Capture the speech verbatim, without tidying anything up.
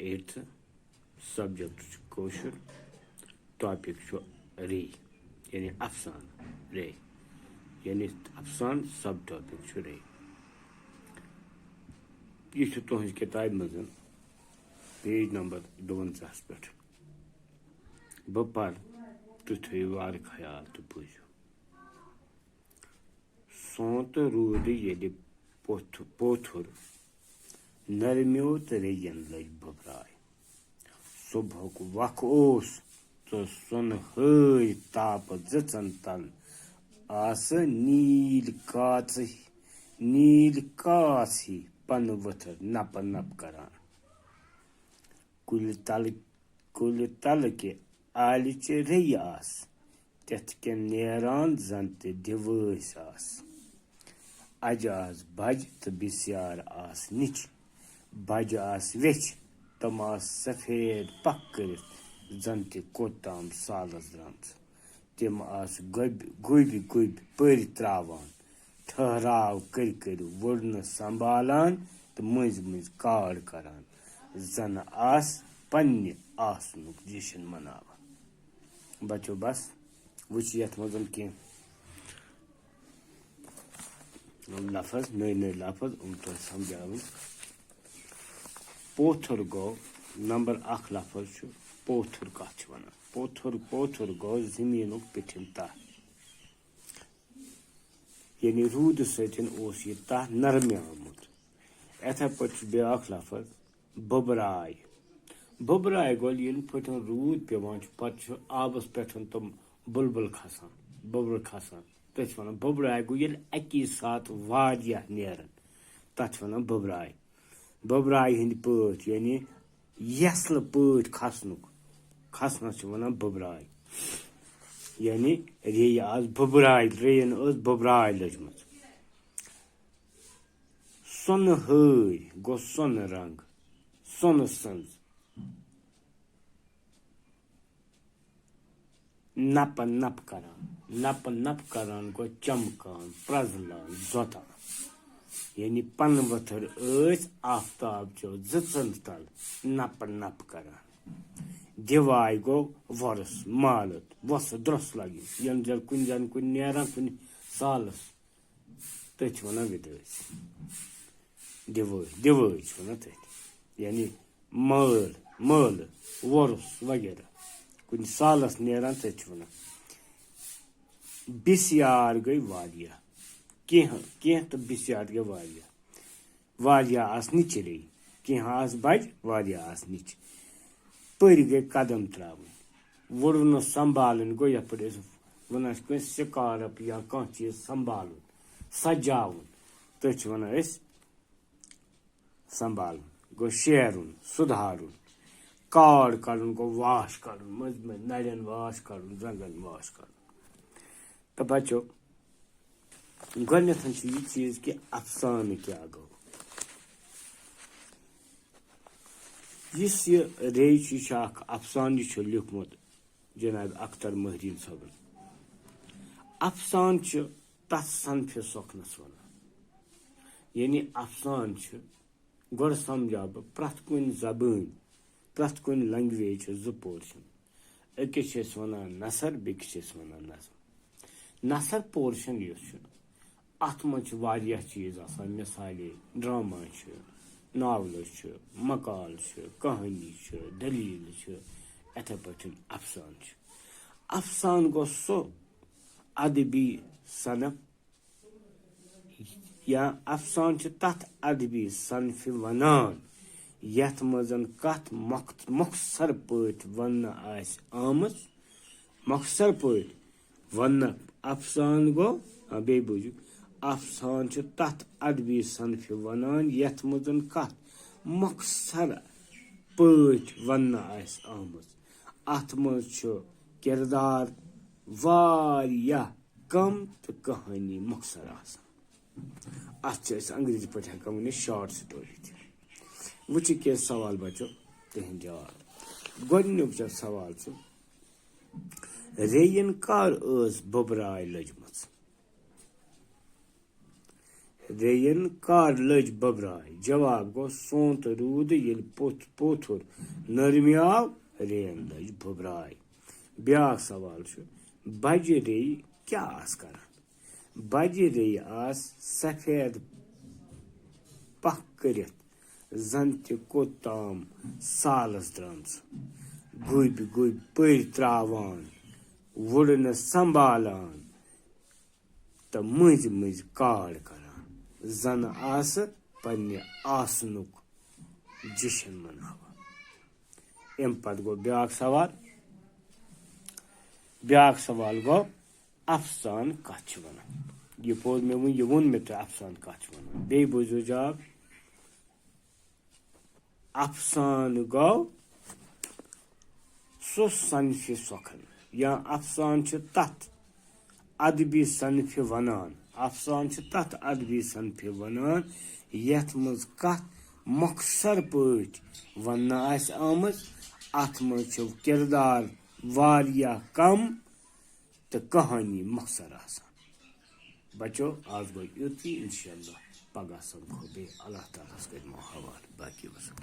Eighth, subject چھُ کٲشُر، topic چھُ ray, یعنی افسانہٕ ریٚے، یعنی افسانہٕ سب ٹاپک چھُ ریٚے۔ یہِ چھُ تُہنٛزِ کِتابہِ منٛز، پیج نمبر دُوَنزاہَس پٮ۪ٹھ۔ بہٕ پَرٕ، تُہۍ تھٲیِو وارٕ خیال تہٕ بوٗزِو۔ سونتہٕ روٗدٕ ییٚلہِ پوٚتھ-، پوٚتھُر نرمیو تہٕ ریٚیَن لٔج بُبراے۔ صُبحُک وق اوس تہٕ سۄنہٕ ہٲرۍ تاپہٕ زٕژَن تل آسہٕ نیٖل کاژٕ، نیٖل کاژ ہی پنہٕ ؤتھٕر نپہٕ نپہٕ کران۔ کُلہِ تلہٕ، کُلہِ تلہٕ کہِ آلہِ چہِ ریٚیہِ آسہٕ تِتھ کٔنۍ نیران زن تہِ دِوٲسۍ آسہٕ۔ اجہِ آسہٕ بجہِ تہٕ بسیار آسہٕ نِچہِ۔ بجہِ آسہٕ ویچھِ، تِم آسہٕ سفید پکھ کٔرِتھ زن تہِ کوٚت تام سالس درامژٕ۔ تِم آسہٕ گوٚبۍ، گوٚبۍ گوٚبۍ پٔرۍ تراوان، ٹھہراو کٔرۍ کٔرۍ وُڑنہٕ سنبھالان تہٕ مٔنٛزۍ مٔنٛزۍ کاڑ کران، زن آسہٕ پننہِ آسنُک جشن مناوان۔ بچو بس، وۄنۍ چھِ یتھ منٛز کینٛہہ لفظ، نٔوۍ نٔوۍ لفظ، یِم تۄہہِ سمجھاوٕنۍ۔ پوتھر گوٚو، نمبر اکھ لفظ چھُ پوتھر۔ کتھ چھِ ونان؟ پوتھر، پوتھر گوٚو زٔمیٖنُک پٔتھِم تہہ۔ یعنی روٗدٕ سۭتۍ اوس یہِ تہہ نرمہِ آمُت۔ یِتھے پٲٹھۍ چھُ بیٛاکھ لفظ بُبراے۔ بُبراے گوٚو، ییٚلہِ پھٔٹن روٗد پٮ۪وان چھُ، پتہٕ چھُ آبس پٮ۪ٹھ تِم بُلبُل کھسان، بُبرٕ کھسان، تٔتھۍ چھِ ونان بُبراے۔ گوٚو، ییٚلہِ اکی ساتہٕ واریاہ نیرن، تتھ چھِ ونان بُبراے۔ بُبراے ہٕنٛدۍ پٲٹھۍ، یعنی یسلہٕ پٲٹھۍ کھسنُک، کھسنس چھِ ونان بُبراے۔ یعنی ریٚیہِ آسہٕ بُبراے، ریٚیَن ٲس بُبراے لٔجمٕژ۔ سۄنہٕ ہٲرۍ گوٚو سۄنہٕ رنٛگ، سۄنہٕ سٕنٛز۔ نپہٕ نپہٕ کران، نپہٕ نپہٕ کران گوٚو چمکان، پرٛزلان، زوتان۔ یعنی پنہٕ ؤتھٕر ٲسۍ آفتاب چیو زٕژن تل نپہٕ نپہٕ کران۔ دِواے گوٚو وۄرُس، مالُت، وۄسہٕ درٛۄس لگٕنۍ، یِم زن کُنہِ زن کُنہِ نیران کُنہِ سالس، تٔتھۍ چھِ ونان وِدٲژ۔ دِوٲے، دِوٲے چھِ ونان تٔتھۍ۔ یعنی مٲل، مٲلہٕ، وۄرُس وغیرہ۔ کُنہِ سالس نیران، تٔتھۍ چھِ ونان۔ بِسیار گٔے واریاہ۔ کینٛہہ، کینٛہہ تہٕ بِسیار گٔے واریاہ۔ واریاہ آسہٕ نِچہِ ریٚیہِ۔ کینٛہہ آسہٕ بجہِ، واریاہ آسہٕ نِچہِ۔ پٔرۍ گٔے قدم تراوٕنۍ۔ وُڑوُنس سنبھالٕنۍ گوٚو یتھ پٲٹھۍ أسۍ ونان چھِ کٲنٛسہِ سکارف یا کانٛہہ چیٖز سنبھالُن، سجاوُن۔ تٔتھۍ چھِ ونان أسۍ سنبھالُن۔ گوٚو شیرُن، سُدھارُن۔ کاڑ کڑُن گوٚو واش کڑُن، مٔنٛزۍ مٔنٛزۍ نرٮ۪ن واش کڑُن، زنٛگن واش کڑُن۔ تہٕ بچو، گۄڈٕنٮ۪تھ چھُ یہِ چیٖز کہِ افسانہٕ کیٛاہ گوٚو۔ یُس یہِ ریٚیہِ چھُ، یہِ چھُ اکھ افسانہٕ، یہِ چھُ لیوٗکھمُت جناب اختر مہریٖن صٲبن۔ افسانہٕ چھُ تتھ صنفہِ سۄکھنس ونان۔ یعنی افسانہٕ چھُ، گۄڈٕ سمجھاو بہٕ، پرٛٮ۪تھ کُنہِ زبٲنۍ، پرٛٮ۪تھ کُنہِ language چھِ زٕ portion۔ أکِس چھِ أسۍ ونان نثر، بیٚکِس چھِ أسۍ ونان نظم۔ نثر portion یُس چھُ، اتھ منٛز چھِ واریاہ چیٖز آسان، مثالے ڈرامہ چھُ، ناولہٕ چھُ، مقالہٕ چھُ، کہانی چھُ، دٔلیٖل چھُ، یِتھے پٲٹھۍ افسانہٕ چھُ۔ افسانہٕ گوٚو سُہ ادبی صنف یا افسانہٕ چھِ تتھ ادبی صنفہِ ونان، یتھ منٛز کتھ مخت-، مختصر پٲٹھۍ وننہٕ آسہِ آمٕژ، مختصر پٲٹھۍ وننہٕ۔ افسانہٕ گوٚو، آ، بیٚیہِ بوٗزِو، افسانہٕ چھُ تتھ ادبی صنفہِ ونان، یتھ منٛز کتھ مختصر پٲٹھۍ وننہٕ آسہِ آمٕژ۔ اتھ منٛز چھُ کردار واریاہ کم تہٕ کہانی مختصر آسان۔ اتھ چھِ أسۍ انگریزی پٲٹھۍ ہٮ۪کان ؤنِتھ short story تہِ۔ وۄنۍ چھِ کینٛہہ سوال بچو تِہنٛدۍ جواب۔ گۄڈٕنیُک چھُ سوال چھُ، ریٚیِن کر ٲس بُبراے لٔجمٕژ؟ ریٚیِن کر لٔج بُبراے؟ جواب گوٚو، سونٛتہٕ روٗدٕ ییٚلہِ پوٚتھ پوٚتھُر نرمی آو، ریٚیِن لٔج بُبراے۔ بیٛاکھ سوال چھُ، بجہِ ریٚیہِ کیٛاہ آسہٕ کران؟ بجہِ ریٚیہِ آسہٕ سفید پکھ کٔرِتھ، زن تہِ کوٚت تام سالس درٛامژٕ۔ گوٚبۍ گوٚبۍ پٔرۍ تراوان، وُڑنہٕ سنبھالان تہٕ مٔنٛزۍ مٔنٛزۍ کاڑ کران، زن آسہٕ پننہِ آسنُک جشن مناوان۔ اَمہِ پتہٕ گوٚو بیٛاکھ سوال۔ بیٛاکھ سوال گوٚو، افسانہٕ کتھ چھِ ونان؟ یہِ پوٚز مےٚ وُنۍ، یہِ ووٚن مےٚ تۄہہِ، افسانہٕ کتھ چھِ ونان۔ بیٚیہِ بوٗزِو جواب، افسانہٕ گوٚو سُہ صنفِ سۄکھن، یا افسانہٕ چھِ تتھ ادبی صنفِ ونان، افسانہٕ چھِ تتھ ادبی صنفِ ونان، یتھ منٛز کتھ مۄخصر پٲٹھۍ وننہٕ آسہِ آمٕژ۔ اتھ منٛز چھِ کردار واریاہ کم تہٕ کہانی مۄخصر آسان۔ بچو، آز گوٚو یُتُے، انشاءاللہ پگاہ سمکھو بیٚیہِ۔ اللہ تعالیٰ ہس کٔرۍ مےٚ حوالہٕ۔ باقی وسلام۔